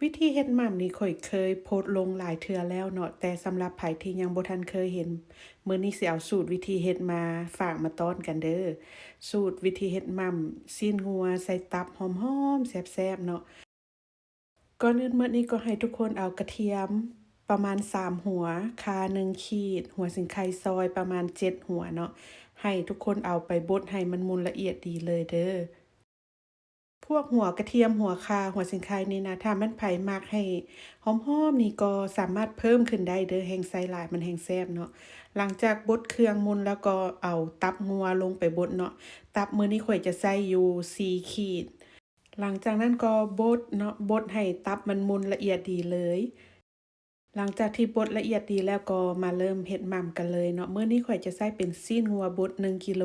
ວິທີເຮັດໝ່ຳນີ້ຂ້ອຍເຄີຍໂພສລົງຫຼາຍເທື່ອແລ້ວເນາະ, ແຕ່ສຳລັບໃຜທີ່ຍັງບໍ່ທັນເຄີຍເຫັນ, ມື້ນີ້ຊິເອົາສູດວິທີເຮັດມາຝາກມາຕ້ອນກັນເດີ້. ສູດວິທີເຮັດໝ່ຳຊີ້ນງົວໃສ່ຕັບຫອມໆ ແຊບໆເນາະ. ກ່ອນອື່ນໝົດນີ້ກໍໃຫ້ທຸກຄົນເອົາກະທຽມປະມານສາມຫົວ, ຂ່າໜຶ່ງຂີດ, ຫົວສີໄຄຊອຍປະມານເຈັດຫົວເນາະ, ໃຫ້ທຸກຄົນເອົາໄປບົດໃຫ້ມັນໝຸ່ນລະອຽດດີເລີຍເດີ້. ພວກຫົວກະທຽມ, ຫົວຂ່າ, ຫົວສີໄຄນີ້ນະ, ຖ້າແມ່ນໃຜມັກໃຫ້ຫອມໆນີ້ກໍສາມາດເພີ່ມຂຶ້ນໄດ້ເດີ້, ແຮ່ງໃສ່ຫຼາຍມັນແຮ່ງແຊບເນາະ. ຫຼັງຈາກບົດເຄື່ອງໝຸ່ນແລ້ວກໍເອົາຕັບງົວລົງໄປບົດເນາະ. ຕັບມື້ນີ້ຂ້ອຍຈະໃຊ້ຢູ່ສີ່ຂີດ. ຫຼັງຈາກນັ້ນກໍບົດເນາະ, ບົດໃຫ້ຕັບມັນໝຸ່ນລະອຽດດີເລີຍ. ຫຼັງຈາກທີ່ບົດລະອຽດດີແລ້ວກໍມາເລີ່ມເຮັດໝ່ຳກັນເລີຍເນາະ. ມື້ນີ້ຂ້ອຍຈະໃຊ້ເປັນຊີ້ນງົວບົດໜຶ່ງກິໂລ,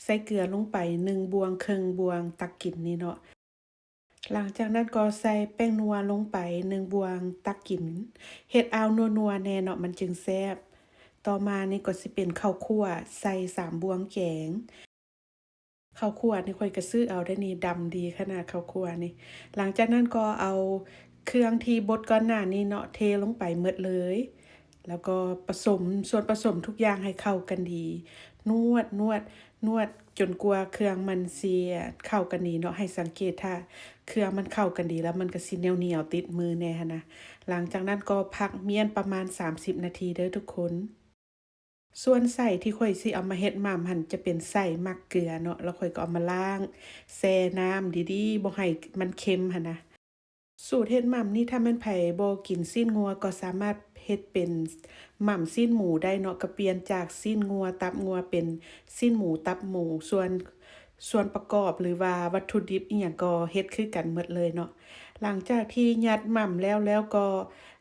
ໃສ່ເກືອລົງໄປໜຶ່ງບ່ວງເຄິ່ງບ່ວງຕັກກິນນີ້ເນາະ. ຫຼັງຈາກນັ້ນກໍໃສ່ແປ້ງນົວລົງໄປໜຶ່ງບ່ວງຕັກກິນ, ເຮັດເອົານົວໆແດ່ເນາະ ມັນຈຶ່ງແຊບ. ຕໍ່ມານີ້ກໍຊິເປັນເຂົ້າຂົ້ວ, ໃສ່ສາມບ່ວງແກງ. ເຂົ້າຂົ້ວນີ້ຂ້ອຍກໍຊື້ເອົາໄດ້ນີ້, ດຳດີຂະໜາດເຂົ້າຂົ້ວນີ້. ຫຼັງຈາກນັ້ນກໍເອົາເຄື່ອງທີ່ບົດກ່ອນໜ້ານີ້ເນາະ ເທລົງໄປໝົດເລີຍ, ແລ້ວກໍປະສົມສ່ວນປະສົມທຸກຢ່າງໃຫ້ເຂົ້າກັນດີ, ນວດ ນວດ ນວດຈົນກວ່າເຄື່ອງມັນຊິເຂົ້າກັນດີເນາະ. ໃຫ້ສັງເກດ ຖ້າເຄື່ອງມັນເຂົ້າກັນດີແລ້ວ ມັນກໍຊິໜຽວໆຕິດມືແດ່ຫັ້ນນະ. ຫຼັງຈາກນັ້ນກໍພັກມ້ຽນປະມານສາມສິບນາທີເດີ້ທຸກຄົນ. ສ່ວນໄສ້ທີ່ຂ້ອຍຊິເອົາມາເຮັດໝ່ຳຫັ້ນ ຈະເປັນໄສ້ໝາກເກືອເນາະ, ແລ້ວຂ້ອຍກໍເອົາມາລ້າງແຊ່ນ້ຳດີໆ ບໍ່ໃຫ້ມັນເຄັມຫັ້ນນະ. ສູດເຮັດໝ່ຳນີ້ ຖ້າແມ່ນໃຜບໍ່ກິນຊີ້ນງົວ ກໍສາມາດເຮັດເປັນໝ່ຳຊີ້ນໝູໄດ້ເນາະ, ກໍປ່ຽນຈາກຊີ້ນງົວ ຕັບງົວ ເປັນຊີ້ນໝູ ຕັບໝູ, ສ່ວນ ສ່ວນປະກອບ ຫຼືວ່າວັດຖຸດິບອີ່ຫຍັງກໍເຮັດຄືກັນໝົດເລີຍເນາະ. ຫຼັງຈາກທີ່ຍັດໝ່ຳແລ້ວ ແລ້ວກໍ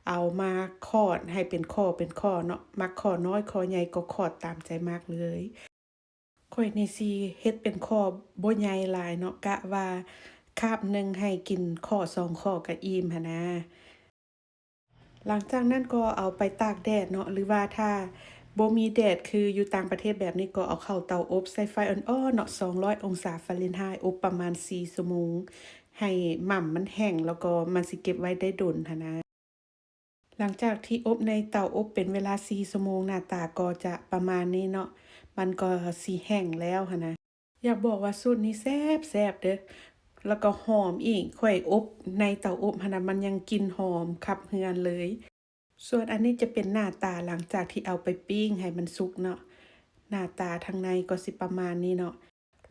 ເອົາມາຂອດໃຫ້ເປັນຂໍ້ເປັນຂໍ້ເນາະ, ມັກຂໍ້ນ້ອຍຂໍ້ໃຫຍ່ກໍຂອດຕາມໃຈມັກເລີຍ. ຂ້ອຍນີ້ຊິເຮັດເປັນຂໍ້ບໍ່ໃຫຍ່ຫຼາຍເນາະ, ກະວ່າຄາບໜຶ່ງໃຫ້ກິນຂໍ້ສອງຂໍ້ກະອີ່ມຫັ້ນນາ. ຫຼັງຈາກນັ້ນກໍເອົາໄປຕາກແດດເນາະ ຫຼືວ່າຖ້າບໍ່ມີແດດຄືຢູ່ຕ່າງປະເທດແບບນີ້ ກໍເອົາເຂົ້າເຕົາອົບໃສ່ໄຟອ່ອນໆເນາະ ສອງຮ້ອຍອົງສາຟາເລັນໄຮ ອົບປະມານສີ່ຊົ່ວໂມງ ໃຫ້ໝ່ຳມັນແຫ້ງ ແລ້ວກໍມັນຊິເກັບໄວ້ໄດ້ດົນຫັ້ນນະ. ຫຼັງຈາກທີ່ອົບໃນເຕົາອົບເປັນເວລາສີ່ຊົ່ວໂມງ ໜ້າຕາກໍຈະປະມານນີ້ເນາະ, ມັນກໍຊິແຫ້ງແລ້ວຫັ້ນນະ. ຢາກບອກວ່າສູດນີ້ແຊບໆເດີ້ ແລ້ວກໍຫອມອີກ, ຂ້ອຍອົບໃນເຕົາອົບຫັ້ນນະ ມັນຍັງກິ່ນຫອມຂັບເຮືອນເລີຍ. ສ່ວນອັນນີ້ຈະເປັນໜ້າຕາຫຼັງຈາກທີ່ເອົາໄປປີ້ງໃຫ້ມັນສຸກເນາະ, ໜ້າຕາທາງໃນກໍຊິປະມານນີ້ເນາະ.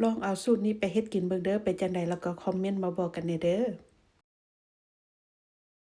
ລອງເອົາສູດນີ້ໄປເຮັດກິນເບິ່ງເດີ້, ເປັນຈັ່ງໃດແລ້ວກໍຄອມເມັນມາບອກກັນແດ່ເດີ້.